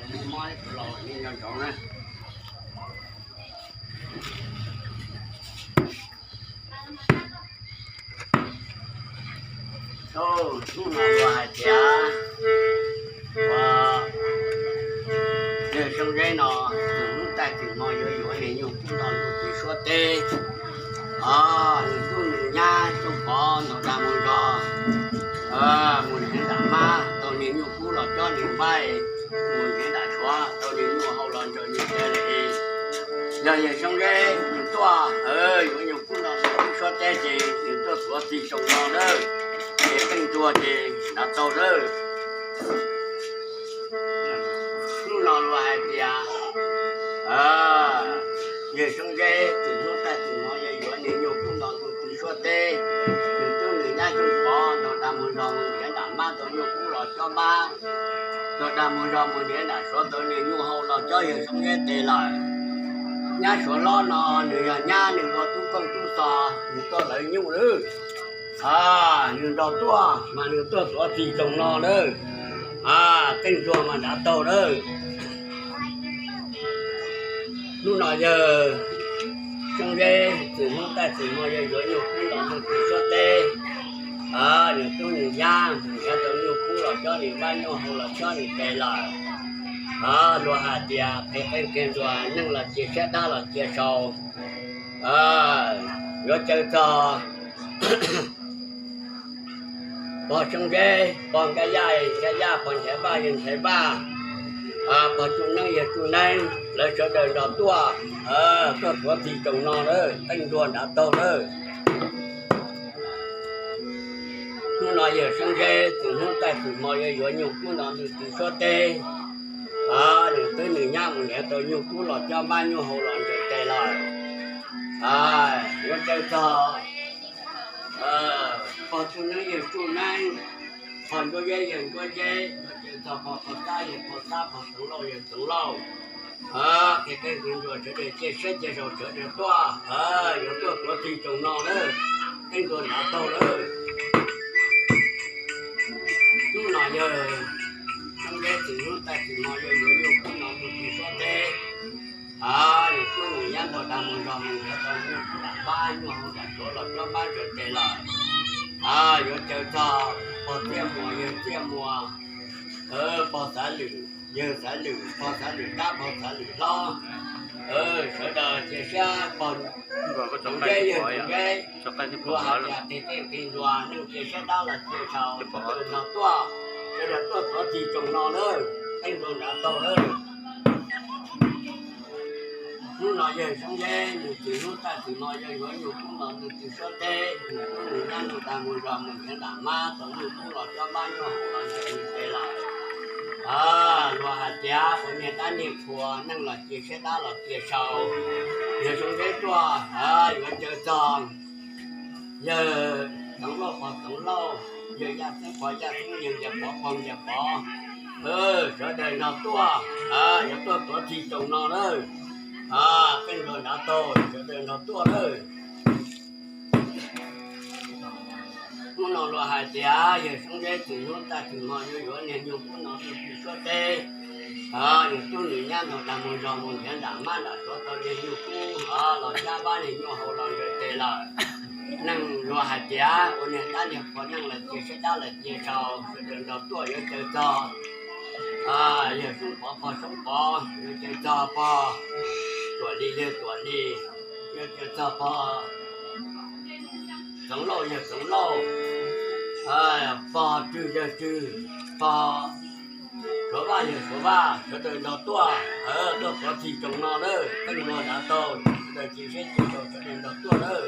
Mob los yeej nco ntsoov na. Hnub no luag hais tias ua yawg Xyooj Zeb no, tus hnub taij tus hmo yuav yuav niag nyuj kub no ntuj txiv suab teb. Nws tub nws nyab Xyooj Pov ntaus dag mus zog, mus nrhiav nram mab tau niag nyuj kub los cob niag npaib, mus nrhiav nram suav tau niag nyuj hau los ntsaws niag tes li. Yog yawg Xyooj Zeb nws tuaj yuav nyuj kub no ntuj txiv suab teb ces nws tuaj tuav txig tsaus no lawm, ces qeej ntuag ces nrad tau lawm. Hnub no luag hais tias yawg Xyooj Zeb tus hnub taij tus hmo yuav yuav niag nyuj kub no ntuj txiv suab teb. Nws tub nws nyab Xyooj Pov ntaus dag mus zog mus nrhiav nram mab tau nyuj kub los cob mab, ntaus dag mus zog mus nrhiav nram suav tau niag nyuj hau los cob yawg Xyooj Zeb tes lawm. Nyab suav hlob no nws yog nyab nws ua tub kooj tub xos nws tuaj lawv nyuj lawm. Nws nrog tuaj mas nws tuaj tuav txig tsaus no lawm, qeej ntuag mas nrad tau lawm. Hnub no yawg Xyooj Zeb txwm hnub taij txwm hmo yuav yuav nyuj kub los ntuj txiv suab teb. Nws tub nws nyab nrhiav tau nyuj kub los cob niag npaib, nyuj hau los cob niag tes lawm. Luag hais tias qhia qeej qhia ntuag, neej los cia siab dab los cia sau. Yuav caw txog pog Xyooj Zeb, pog Nkaj Yaj, Nkaj Yaj, pog Nchaiv Vaj, yawg Nchaiv Vaj, pog Tsuj Neeb, yawg Tsuj Neeb, lawv sawv daws nrog tuaj, tuaj tuav txig tsaus no lawm, qeej ntuag nrad tau lawm. Hnub no yawg Xyooj Zeb txwm hnub taij txwm hmo yuav yuav nyuj kub no ntuj txiv suab teb. Nws tub nws nyab mus nrhiav tau nyuj kub los cob mab, nyuj hau los ntsaws tes lawm. Yuav caw txog pog Tsuj Neeb, yawg Tsuj Neeb, pog Ntsuab Zeb, yawg Ntsuab Zeb, yuav caw txog pog Pov Xab, yawg Pov Xab, pog Xeev Lauj, yawg Xeev Lauj. Qhia qeej qhia ntuag, sawv daws cia siab cia sau sawv daws tuaj, yuav tuaj tuav txig tsaus no lawm, qeej ntuag nrad tau lawm. Hnub no yawg Xyooj Zeb txwm hnub taij txwm hmo yuav yuav nyuj kub no ntuj txiv suab teb. Nws tub nws nyab ntaus dag mus zog mus nrhiav tau nyuj kub nram mab, nyuj hau nram suav los cob mab ntsaws tes lawm. Yuav caw txog pog Txiaj Muas, yawg Txiaj Muas, pog Xav Lwm, yawg Xav Lwm, pog Xav Lwm dab, pog Xav Lwm hlob, sawv daws cia siab, pog Tsuj Zeb, yawg Tsuj Zeb, luag hais tias qhia qeej qhia ntuag, neej cia siab dab los cia sau, sawv daws nrog tuaj, sawv daws tuaj tuav txig tsaus no lawm, qeej ntuag nrad tau lawm. Hnub no yawg Xyooj Zeb nws txwm hnub taij txwm hmo yuav yuav nyuj kub no ntuj txiv suab teb, nws tub nws nyab ntaus dag mus zog mus nrhiav nram mab tau nyuj kub los cob mab, nyuj hau los ntsaws niag tes lawm. Luag hais tias ua niag dab niag qhua, neej los cia siab dab los cia sau. Yawg Xyooj Zeb tuaj yuav caw txog yawg Xeev Lauj, pog Xeev Lauj, yawg Yaj Xeeb, pog Yaj Xeeb, yawg Npias Pov, pog Npias Pov, sawv daws nrog tuaj, yuav tuaj tuav txig tsaus no lawm. Qeej ntuag nrad tau, sawv daws nrog tuaj lawm. Hnub no luag hais tias yawg Xyooj Zeb txwm hnub taij txwm hmo yuav yuav niag nyuj kub no ntuj txiv suab teb. Nws tub nws nyab ntaus dag mus zog mus nrhiav nram mab nram suav tau niag nyuj kub los cob mab, niag nyuj hau los ntsaws tes lawm. Neej luag hais tias ua niag dab niag qhua, neej los cia siab dab los cia sau, sawv daws nrog tuaj yuav caw txog yawg Xyoob Pov, pog Xyoob Pov, yuav caw txog pog Tuam Lis, yawg Tuam Lis, yuav caw txog pog Xeev Lauj, yawg Xeev Lauj, pog Tswg, yawg Tswg, pog Suav Vaj, yawg Suav Vaj, sawv daws nrog tuaj, tuaj tuav txig tsaus no lawm, qeej ntuag nrad tau, sawv daws cia siab cia sau, sawv daws nrog tuaj lawm.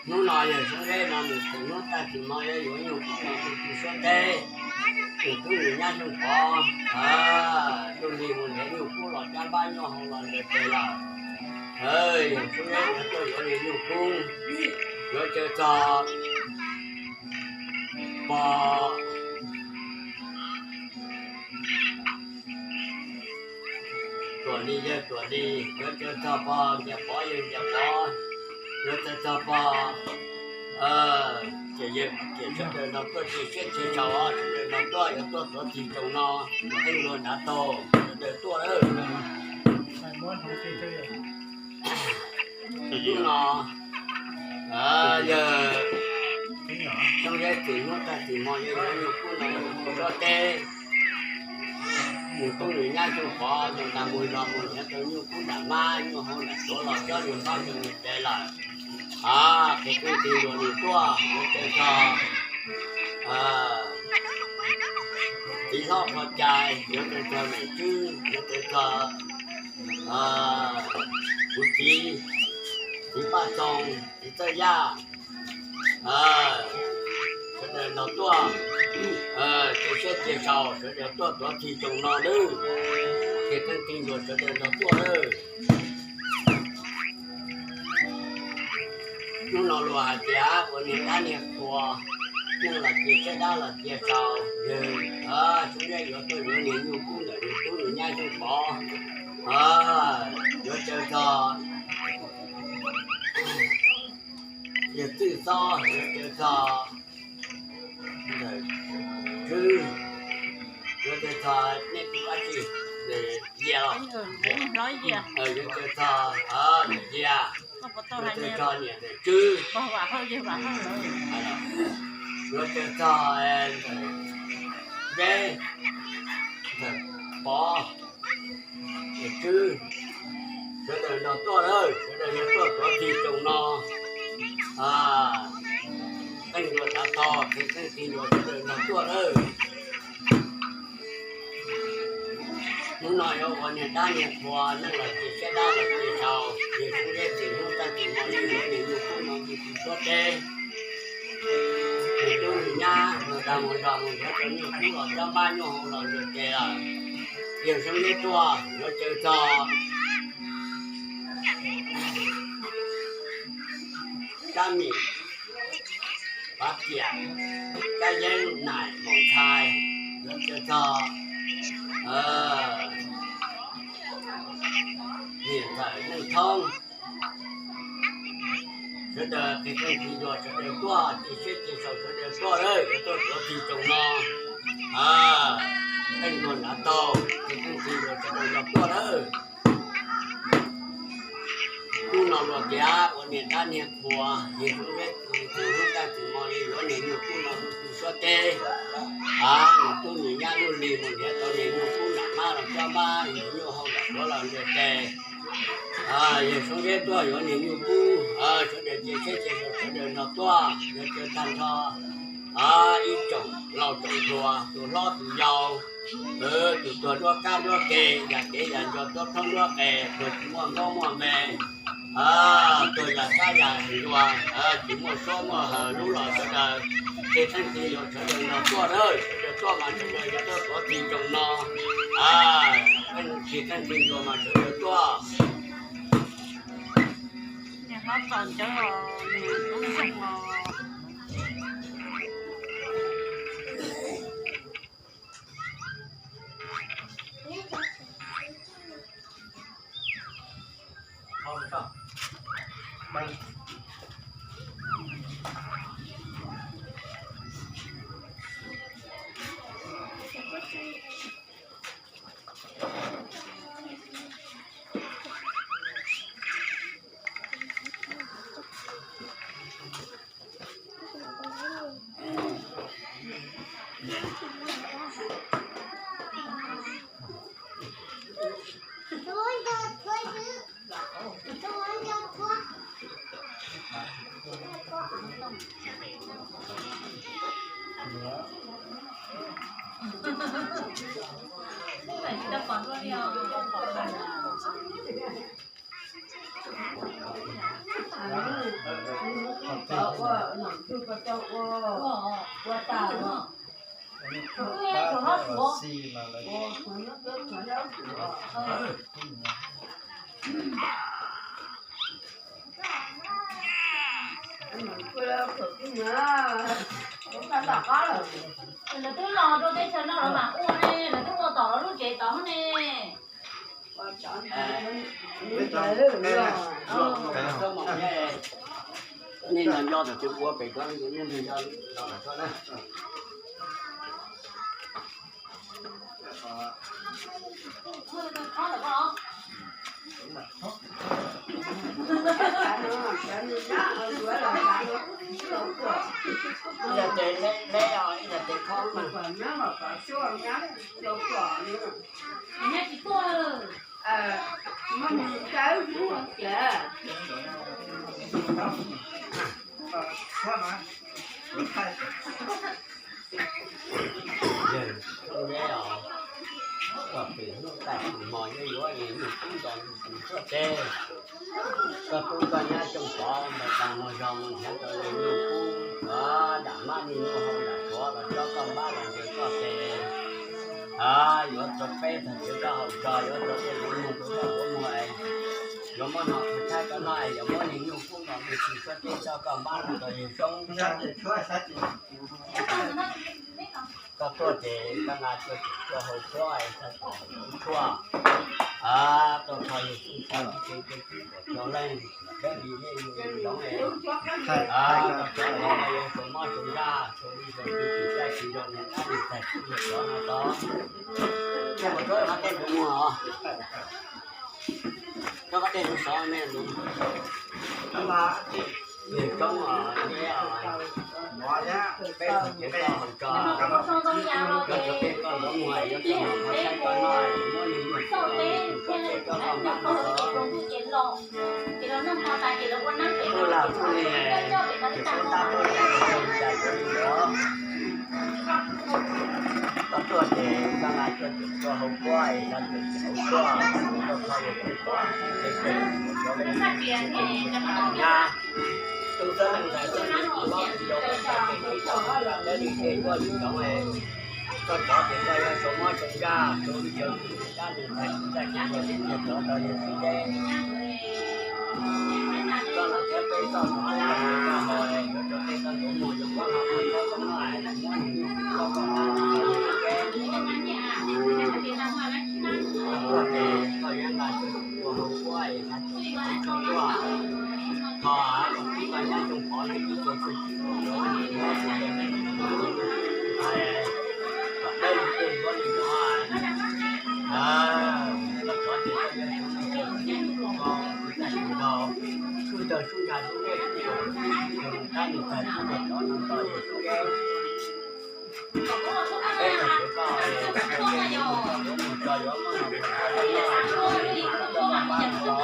Hnub no yawg Xyoob Zeb no nws txwm hnub taij txwm hmo yuav yuav nyuj kub no ntuj txiv suab teb. Nws tub nws nyab Xyooj Pov, Xyooj Lis mus nrhiav nyuj kub los cob mab, nyuj hau los ntsaws tes lawm. Yawg Xyoob Zeb yuav tuaj yuav niag nyuj kub, yuav caw txog pog Tuam Lis, yawg Tuam Lis, yuav caw txog pog Npias Pov, yawg Npias Pov, yuav caw txog pog Ces yawg tias sawv daws no tuaj cia siab cia tsaug, sawv daws no tuaj yuav tuaj tuav tig tsoos no, pheej luag nrad taug, sawv daws tuaj lawm. Hnub no yawg Xyoob Zeb txwm hnub tag txwm hmo yawg yuav nyuj kub no mus txog teb, nws tub nws nyab Xyooj Pov mus nram mus zos mus nrhiav tau nyuj kub nram mab nyuj hau nram tuav los coj yus noj yus tes lawm. Qhia keeb ti nrog nws tuaj, yuav caw txog txiv hlob Phov Cai, yuav caw txog Niam Tswb, yuav caw txog kuv txiv, txiv Paj Txoos, txiv Txawj Yaj, sawv daws nrog tuaj, cia siab cia tsaug, sawv daws tuaj tuav tig tsoos no nawb. Qhia keeb ti nrog sawv daws nrog tuaj nawb. Hnub no luag hais tias ua niag dab niag qhua, neeg los cia siab dab los cia tsaug, yawg Xyoob Zeb yuav tuaj yuav niag nyuj kub ntawm nws tub nws nyab Xyooj Pov, yuav caw txog yawg Txwj Xob, yuav caw txog Ntxawm Tswb, yuav caw txog nej tus dab tsi, Yias, yuav caw txog Yias, yuav caw txog niam Ntxawm Tswb, yuav caw txog Ntxawm Zeb, Ntxawm Pov, Niam Tswb, sawv daws nrog tuaj lawm, sawv daws nrog tuaj tuav tig tsoos no. Qeej nrog tav tog, qhia keeb ti nrog sawv daws nrog tuaj lawm. Hnub no yuav ua niag dab niag qhua, neeg los cia siab dab los cia tsaug, yawg Xyoob Zeb txwm hnub tag txwm hmo yawg yuav niag nyuj kub no mus txog teb. Nws tub nws nyab mus tas mus zos mus nrhiav tau nyuj kub los coj mab nyuj hau los yus tes lawm. Yawg Xyoob Zeb tuaj yuav caw txog Kab Mim, Pav Tiam, Kab Yeeb, Naim, Maum Ntxhais, yuav caw txog niam ntxawm Neej Thoob. Sawv daws qhia keeb ti nrog sawv daws tuaj, cia siab cia tsaug sawv daws tuaj lawm, yuav tuaj tuav tig tsoos no. Qeej nrog tav tog, qhia keeb ti nrog sawv daws nrog tuaj lawm. Hnub no luag tias ua niag dab niag qhua, yawg Xyoob Zeb txwm hnub tag txwm hmo li yuav niag nyuj kub no mus txog teb. Nws tub nws nyab luj li mus nrhiav tau niag nyuj kub nram mab los coj mab, niag nyuj hau nram tuav los yus tes. Yawg Xyoob Zeb tuaj yuav niag nyuj kub, sawv daws cia siab cia tsaug sawv daws nrog tuaj, yuav caw tag nrho ib tsoom laus tsoom hluas, tus hlob tus yau, tus tuag nruab kab nruab ke, yam kev yam ncua tuab roob nruab qes, tuag tsis muaj nkauj muaj npe, tuag yam sab yam nruas, tsis muaj suab muaj haws lub los sawv daws, qhia keeb ti nrog sawv daws nrog tuaj, sawv daws tuaj mas sawv daws yuav tuaj tuav tig tsoos no. Qhia keeb ti nrog mas sawv daws tuaj. Lawv twb los rau teb chaws no lawv mam ua ne, lawv twb ua tom lawv lub tsev tod ne. Nej nco nco thaum twg ua pem ko, nej nco nco los lawm ko na. Ib yam tes leb leb os, ib yam tes khob mas. Yawg Txooj Deb os, koj pem hnub tag kis hmo yuav yuav niag nyuj kub nto ntsis tsuag teb. Koj tub koj nyab Txooj Pov npaj tas mus zog mus nrhiav tau niag nyuj kub, nram mab niag nyuj hau nram Suav los txog koj npab los ntes koj ces yuav rau peb tag kis koj haus tso, yuav rau peb lub muag rau koj lub muag, yuav muab no qhwv thaib koj noj, yuav muab niag nyuj kub nto ntsis tsuag teb tso koj npab los rau yawg Txooj. Koj tuaj ces koj nqa tshuaj haus tshuab, tshuaj, tuaj kho yawg Txooj Pov tib ce, tuaj kho leej, dab tsi nej yug zoov, koj cov los yog tsuas mob tsuas ntsaj, tsuas li tsuas twg tsis caij tsis nrog niag dab niag tais tub niag cov no tod. Ua rau qhov tej tus muag os, rau qhov tej tus sov me tus. Yawg Txooj os, peb tag kis koj haus tso, yuav rau peb koj lub muag, yuav rau koj saib koj noj, muab niag nyuj kub nto ntsis tsuag teb tso koj npab los tso. Kuj lam kuj li, ces kuj tab tuaj ces kuj zoo li cas yuav li ntawd. Koj tuaj ces koj nqa tshuaj ces tshuaj haus tshuab, es koj tuaj ces haus tshuaj, koj kho yawg Txooj Pov tib ce, tsuas li tsuas twg tsis caij tsis nrog niag dab niag tais tub niag cov no tod. Tus txawj leej ntxhais txawj ntxwv tus hlob tus yau koj txais kev sib tau, dab li ces koj yug zoov, koj cov ces koj yuav tsuas mob tsuas ntsaj, tsuas li tsuas twg niag dab niag tais tub niag cov no tod, niag cov tod niag txiv deb. Koj los thiab peb txoj tus tub koj tus koj haus, yuav rau peb koj lub muag, yuav muab no qhwv thaib koj noj, muab niag nyuj kub tso koj npab los rau yawg Txooj Deb. Koj tuaj ces koj yuav nqa tshuaj haus tshuab es koj tso tshuaj tuaj, kho yawg Txooj koj nyab Txooj Pov nws ib ce txuj ci, kom dawb li tej nplooj li nplooj, koj cov ces koj yuav tsuas txuj ci, koj tsis caij tsis nrog, tsuj caws tsuj ntsa tsuj dej tsuj kaum tsuj txhij tsuj dab niag tais tub niag cov no tod yawg Txooj Deb. Peb tag kis koj, koj yuav muab no qhwv thaib koj noj, muab niag nyuj kub tso koj npab los tso.